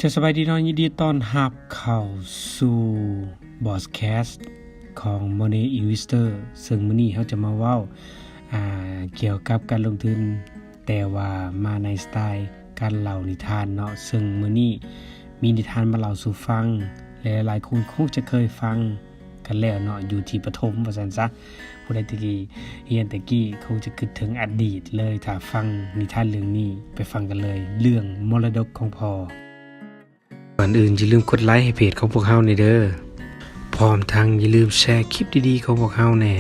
ເຈົ້າ ສະບາຍດີເນາະ, ຍິນດີຕ້ອນຮັບເຂົ້າສູ່ Broadcast ຂອງ Money Investor ເຊິ່ງມື້ນີ້ເຮົາຈະມາເວົ້າ ອ່າ ກ່ຽວກັບການລົງທຶນ, ແຕ່ວ່າມາໃນສະໄຕລ໌ການເລົ່ານິທານເນາະ. ເຊິ່ງມື້ນີ້ມີນິທານມາເລົ່າສູ່ຟັງ ແລະ ຫຼາຍໆຄົນຄົງຈະເຄີຍຟັງ ກັນແລ້ວເນາະ, ຢູ່ທີ່ປະຖົມວ່າຊັ້ນຊະ. ຜູ້ໃດແຕ່ກີ້ ຮຽນແຕ່ກີ້ຄົງຈະຄິດເຖິງອະດີດເລີຍ ຖ້າຟັງນິທານເລື່ອງນີ້. ໄປຟັງກັນເລີຍ, ເລື່ອງມໍລະດົກຂອງພໍ່. ກ່ອນອື່ນຢ່າລືມກົດໄລໃຫ້ເພຈຂອງພວກເຮົາແດ່ເດີ, ພ້ອມທັງຢ່າລືມແຊຄລິບດີໆຂອງພວກເຮົາແດ່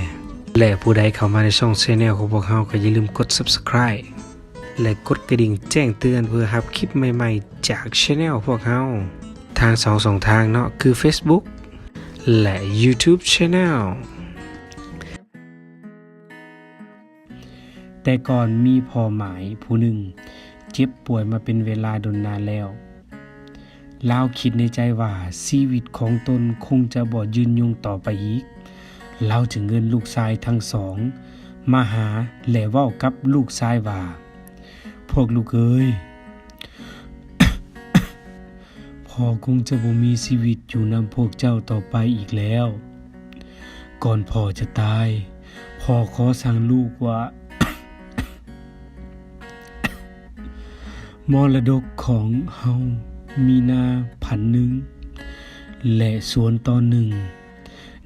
ແລະ ຜູ້ໃດເຂົ້າມາໃນຊ່ອງ Channel ຂອງພວກເຮົາກໍຢ່າລືມກົດ Subscribe ແລະ ກົດກະດິ່ງແຈ້ງເຕືອນເພື່ອຮັບຄລິບໃໝ່ໆຈາກ Channel ພວກເຮົາ ທາງສອງຊ່ອງທາງເນາະ ຄື Facebook ແລະ YouTube Channel. ແຕ່ກ່ອນມີພໍ່ໝາຍຜູ້ໜຶ່ງເຈັບປ່ວຍມາເປັນເວລາດົນນານແລ້ວ. ລາວຄິດໃນໃຈວ່າຊີວິດຂອງຕົນຄົງຈະບໍ່ຍືນຍົງຕໍ່ໄປອີກ. ລາວຈຶ່ງເອີ້ນລູກຊາຍທັງສອງມາຫາ ແລະ ເວົ້າກັບລູກຊາຍວ່າ, ພວກລູກເອີຍ, ພໍ່ຄົງຈະບໍ່ມີຊີວິດຢູ່ນຳພວກເຈົ້າຕໍ່ໄປອີກແລ້ວ. ກ່ອນພໍ່ຈະຕາຍ, ພໍ່ຂໍສັ່ງລູກວ່າ ມໍລະດົກຂອງເຮົາມີນາພັນໜຶ່ງ ແລະ ສວນຕອນໜຶ່ງ.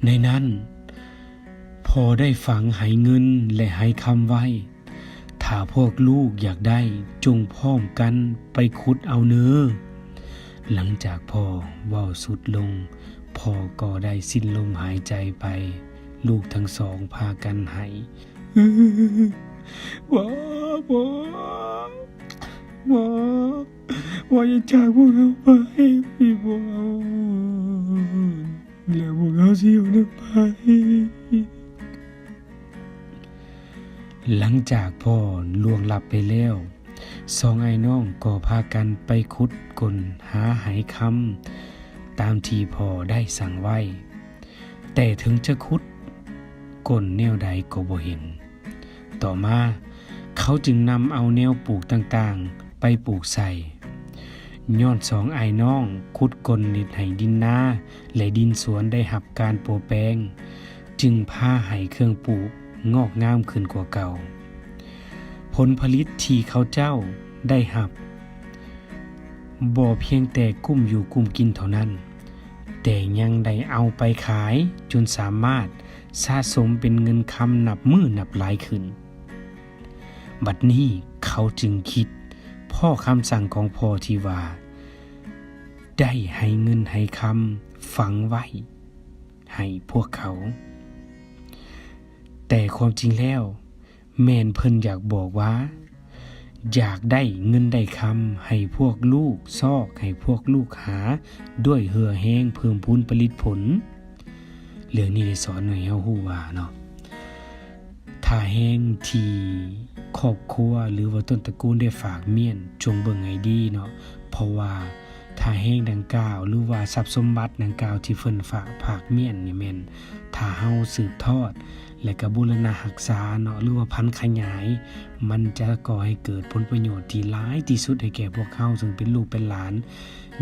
ໃນນັ້ນ, ພໍ່ໄດ້ຝັງໄຫເງິນ ແລະ ໄຫຄຳໄວ້. ຖ້າພວກລູກຢາກໄດ້, ຈົ່ງພ້ອມກັນໄປຂຸດເອົາເນີ. ຫຼັງຈາກພໍ່ເວົ້າສຸດລົງ, ພໍ່ກໍໄດ້ສິ້ນລົມຫາຍໃຈໄປ. ລູກທັງສອງພາກັນໄຫ້. ພໍ່, ພໍ່, ພໍ່, ພໍ່ຢ່າຈາກພວກເຮົາໄປ, ພວກເຮົາ ແລ້ວພວກເຮົາຊິຢູ່ນຳໃຜ? ຫຼັງຈາກພໍ່ລ່ວງລັບໄປແລ້ວ, ສອງອ້າຍນ້ອງກໍພາກັນໄປຂຸດກົ້ນຫາໄຫຄຳຕາມທີ່ພໍ່ໄດ້ສັ່ງໄວ້, ແຕ່ເຖິງຈະຂຸດກົ້ນແນວໃດກໍບໍ່ເຫັນ. ຕໍ່ມາເຂົາຈຶ່ງນຳເອົາແນວປູກຕ່າງໆໄປປູກໃສ່. ຍ້ອນສອງອ້າຍນ້ອງຂຸດກົ້ນເຮັດໃຫ້ດິນນາ ແລະ ດິນສວນໄດ້ຮັບການປົວແປງ, ຈຶ່ງພາໃຫ້ເຄື່ອງປູກງອກງາມຂຶ້ນກວ່າເກົ່າ. ຜົນຜະລິດທີ່ເຂົາເຈົ້າໄດ້ຮັບ ບໍ່ພຽງແຕ່ກຸ້ມຢູ່ກຸ້ມກິນເທົ່ານັ້ນ, ແຕ່ຍັງໄດ້ເອົາໄປຂາຍຈົນສາມາດສະສົມເປັນເງິນຄຳນັບມື້ນັບຫຼາຍຂຶ້ນ. ບັດນີ້ເຂົາຈຶ່ງຄິດພໍ້ຄຳສັ່ງຂອງພໍ່ທີ່ວ່າ ໄດ້ໃຫ້ເງິນໃຫ້ຄຳຝັງໄວ້ໃຫ້ພວກເຂົາ. ແຕ່ຄວາມຈິງແລ້ວ ແມ່ນເພິ່ນຢາກບອກວ່າ ຢາກໄດ້ເງິນໄດ້ຄຳໃຫ້ພວກລູກຊອກ, ໃຫ້ພວກລູກຫາດ້ວຍເຫື່ອແຮງເພີ່ມພູນຜະລິດຜົນ. ເລື່ອງນີ້ໄດ້ສອນໃຫ້ເຮົາຮູ້ວ່າເນາະ, ທ່າແຮງທີ່ຄອບຄົວ ຫຼືວ່າຕົ້ນຕະກູນໄດ້ຝາກມ້ຽນ, ຈົ່ງເບິ່ງໃຫ້ດີເນາະ, ເພາະວ່າ ທ່າແຮງດັ່ງກ່າວ ຫຼືວ່າຊັບສົມບັດດັ່ງກ່າວທີ່ເພິ່ນຝາກ ຝາກມ້ຽນນີ້ແມ່ນ ຖ້າເຮົາສືບທອດ ແລະ ກະບູລະນະຮັກສາເນາະ ຫຼືວ່າຜັນຂະຫຍາຍ, ມັນຈະກໍ່ໃຫ້ເກີດຜົນປະໂຫຍດທີ່ຫຼາຍທີ່ສຸດໃຫ້ແກ່ພວກເຮົາ ເຊິ່ງເປັນລູກເປັນຫຼານ.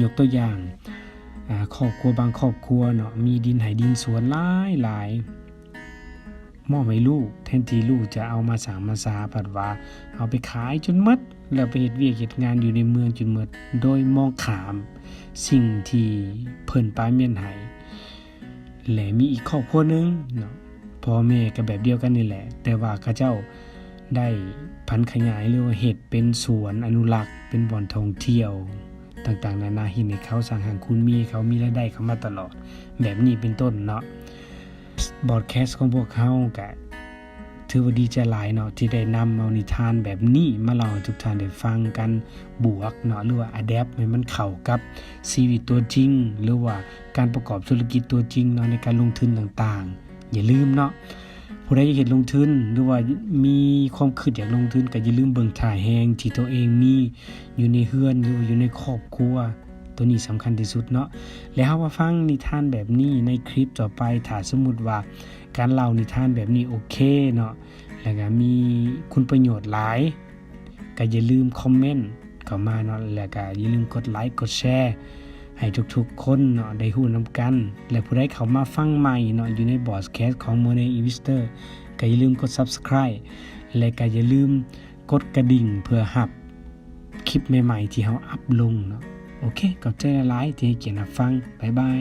ຍົກຕົວຢ່າງ ອາ ຄອບຄົວບາງຄອບຄົວເນາະ ມີດິນໄຮ່ດິນສວນຫຼາຍໆ ມອບໃຫ້ລູກ, ແທນທີ່ລູກຈະເອົາມາສ້າງມາສາ, ພັດວ່າເອົາໄປຂາຍຈົນໝົດ ແລ້ວໄປເຮັດວຽກເຮັດງານຢູ່ໃນເມືອງຈົນໝົດ ໂດຍມອງຂ້າມສິ່ງທີ່ເພິ່ນປະມ້ຽນໃຫ້. ແລະ ມີອີກຄອບຄົວໜຶ່ງເນາະ, ພໍ່ແມ່ກໍແບບດຽວກັນນີ້ແຫຼະ, ແຕ່ວ່າເຂົາເຈົ້າໄດ້ຜັນຂະຫຍາຍ ຫຼືວ່າເຮັດເປັນສວນອະນຸລັກ, ເປັນບ່ອນທ່ອງທ່ຽວຕ່າງໆນານາ, ເຮັດໃຫ້ເຂົາສ້າງຮັ່ງຄູນມີ, ເຂົາມີລາຍໄດ້ເຂົ້າມາຕະຫຼອດ, ແບບນີ້ເປັນຕົ້ນເນາະ. Broadcast ຂອງພວກເຮົາກະຖືວ່າດີໃຈຫຼາຍເນາະ ທີ່ໄດ້ນຳເອົານິທານແບບນີ້ມາເລົ່າໃຫ້ທຸກທ່ານໄດ້ຟັງກັນ, ບວກເນາະ ຫຼືວ່າ adapt ໃຫ້ມັນເຂົ້າກັບຊີວິດຕົວຈິງ ຫຼືວ່າການປະກອບທຸລະກິດຕົວຈິງເນາະ ໃນການລົງທຶນຕ່າງໆ. ຢ່າລືມເນາະ ຜູ້ໃດຢາກເຮັດລົງທຶນ ຫຼືວ່າມີຄວາມຄິດຢາກລົງທຶນ ກໍຢ່າລືມເບິ່ງທ່າແຮງທີ່ຕົວເອງມີຢູ່ໃນເຮືອນ ຫຼືວ່າຢູ່ໃນຄອບຄົວ. ຕົວນີ້ສຳຄັນທີ່ສຸດເນາະ. ແລະ ເຮົາມາຟັງນິທານແບບນີ້ໃນຄລິບຕໍ່ໄປ. ຖ້າສົມມຸດວ່າການເລົ່ານິທານແບບນີ້ໂອເຄເນາະ ແລ້ວກະມີຄຸນປະໂຫຍດຫຼາຍ, ກະຢ່າລືມຄອມເມັນເ ຂົ້າມາເນາະ ແລະກະຢ່າລືມກົດໄລກົດແຊໃຫ້ທຸກໆຄົນເນາະ ໄດ້ຮູ້ນຳກັນ ແລະຜູ້ໃດເຂົ້າມາຟັງໃໝ່ເນາະ ຢູ່ໃນ podcast ຂອງ Money Investor ກະຢ່າລືມກົດ subscribe ແລະກະຢ່າລືມກົດກະດິ່ງເພື່ອຮັບຄລິບໃໝ່ໆທີ່ເຮົາອັບລົງເນາະ. ໂອເຄ ຂອບໃຈຫຼາຍໆທີ່ໃຫ້ກຽດຮັບຟັງ. ບາຍບາຍ.